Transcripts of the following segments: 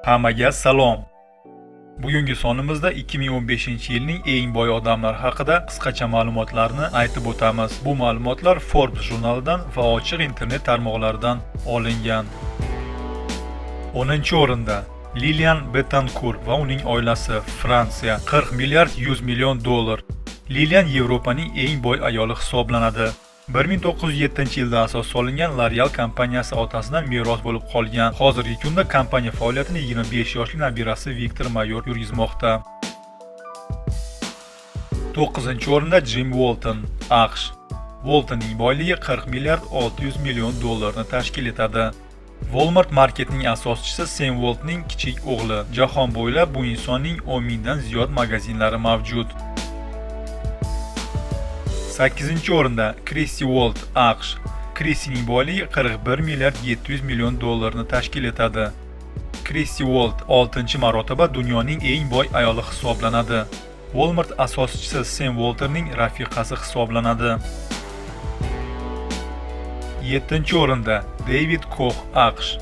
Hammaga salom. Bugungi sonimizda 2015-yilning eng boy odamlari haqida qisqacha ma'lumotlarni aytib o'tamiz. Bu ma'lumotlar Forbes jurnalidan va ochiq internet tarmoqlaridan olingan. 10-o'rinda Lilian Betancourt va uning oilasi, Fransiya, 40 milliard 100 million dollar. Lilian Yevropaning eng boy ayoli hisoblanadi. 1907-yilda asos solingan L'Oreal kompaniyasi otasidan meros bo'lib qolgan. Hozirgi kunda kompaniya faoliyatini 25 yoshli nabirasi Viktor Mayor yurgizmoqda. 9-o'rinda Jim Walton, AQSh. Waltonning boyligi 40 milliard 600 million dollarni tashkil etadi. Walmart marketining asoschisi Sem Waltonning kichik o'g'li. Jahon bo'ylab bu insonning 10 mingdan ziyod magazinlari mavjud. 8-o'rinda Kristi Wolt, AQSh. Kristining boyligi 41 milliard 700 million dollarni tashkil etadi. Kristi Wolt 6-marotaba dunyoning eng boy ayoli hisoblanadi. Walmart asoschisi Sem Waltonning rafiqasi hisoblanadi. 7-o'rinda David Koch, AQSh.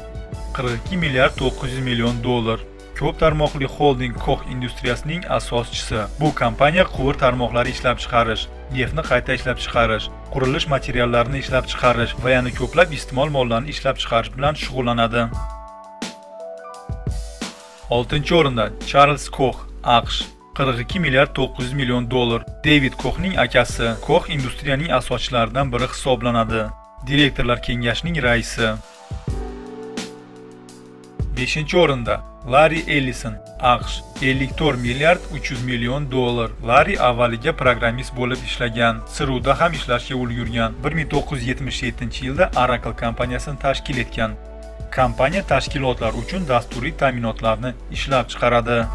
42 milliard 900 million dollar. Ko'p tarmoqli xolding Koch industriyasining asoschisi. Bu kompaniya quvur tarmoqlari ishlab chiqarish, neftni qayta ishlab chiqarish, qurilish materiallarini ishlab chiqarish va yana ko'plab iste'mol mollarini ishlab chiqarish bilan shug'ullanadi. 6-o'rinda Charles Koch, AQSh. 42 milliard 900 million dollar. David Kochning akasi. Koch industriyaning asoschilaridan biri hisoblanadi. Direktorlar kengashining raisi. 5-o'rinda Larry Ellison, AQSh, 54 milliard 300 million dollar. Larry avvaliga programmist bo'lib ishlagan, CRUda ham ishlashga ulgurgan. 1977-yilda Oracle kompaniyasini tashkil etgan. Kompaniya tashkilotlar uchun dasturiy ta'minotlarni ishlab chiqaradi.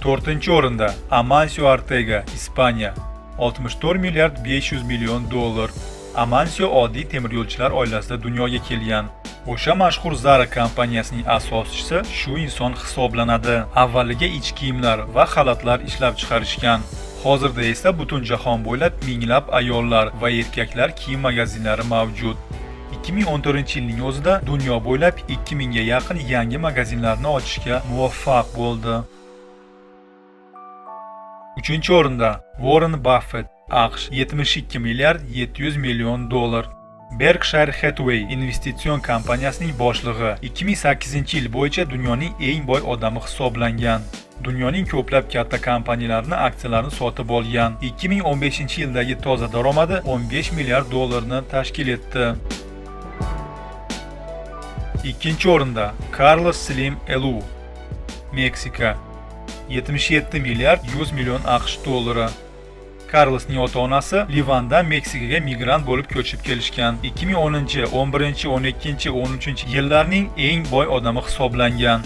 4-o'rinda Amancio Ortega, Ispaniya, 64 milliard 500 million dollar. Amancio oddiy temiryo'lchilar oilasida dunyoga kelgan. O'sha mashhur Zara kompaniyasining asoschisi shu inson hisoblanadi. Avvaliga ich kiyimlar va xalatlar ishlab chiqarishgan. Hozirda esa butun jahon bo'ylab minglab ayollar va erkaklar kiyim magazinlari mavjud. 2014-yilning o'zida dunyo bo'ylab 2000 ga yaqin yangi magazinlarni ochishga muvaffaq bo'ldi. 3-o'rinda Warren Buffett, AQSh, 72 milliard 700 million dollar. Berkshire Hathaway investitsion kompaniyasining boshlig'i, 2008-yil bo'yicha dunyoning eng boy odami hisoblangan. Dunyoning ko'plab katta kompaniyalarini aksiyalarini sotib olgan. 2015-yildagi toza daromadi 15 milliard dollarni tashkil etdi. 2-o'rinda Carlos Slim Elu, Meksika, 77 milliard 100 million AQSh dollari. Karlosning ota-onasi Livandan Meksikaga migrant bo'lib ko'chib kelishgan. 2010, 11, 12, 13 yillarning eng boy odami hisoblangan.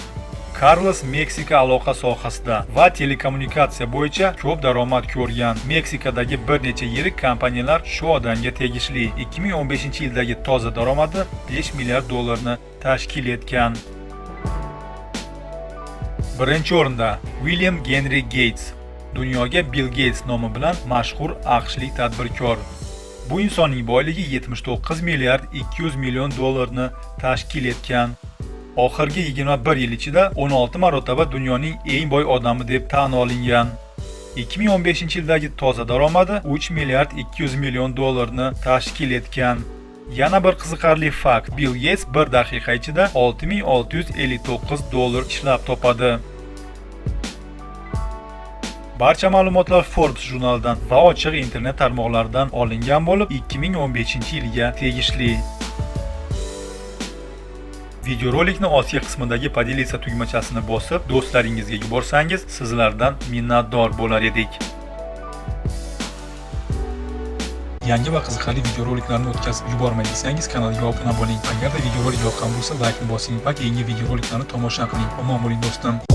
Karlos Meksika aloqa sohasida va telekommunikatsiya bo'yicha ko'p daromad ko'rgan. Meksikadagi bir necha yirik kompaniyalar shu odamga tegishli. 2015-yildagi toza daromadi 5 milliard dollarni tashkil etgan. 1-o'rinda William Genri Geyts, dunyoga Bill Geyts nomi bilan mashhur AQShlik tadbirkor. Bu insonning boyligi 79 milliard 200 million dollarni tashkil etgan. Oxirgi 21 yil ichida 16 marotaba dunyoning eng boy odami deb tan olingan. 2015-yildagi toza daromadi 3 milliard 200 million dollarni tashkil etgan. Yana bir qiziqarli fakt: Bill Geyts bir daqiqa ichida 6659 dollar ishlab topadi. Barcha ma'lumotlar Forbes jurnalidan va ochiq internet tarmoqlaridan olingan bo'lib, 2015-yilga tegishli. Videorolikni ostki qismidagi "Поделиться" tugmachasini bosib, do'stlaringizga yuborsangiz, sizlardan minnatdor bo'lar edik. Yangi va qiziqarli videoroliklarni o'tkazib yubormay desangiz, kanalga obuna bo'ling. Agarda videorolik yoqqan bo'lsa, laykni bosing va keyingi videoroliklarni tomosha qiling. Omon bo'ling, do'stim.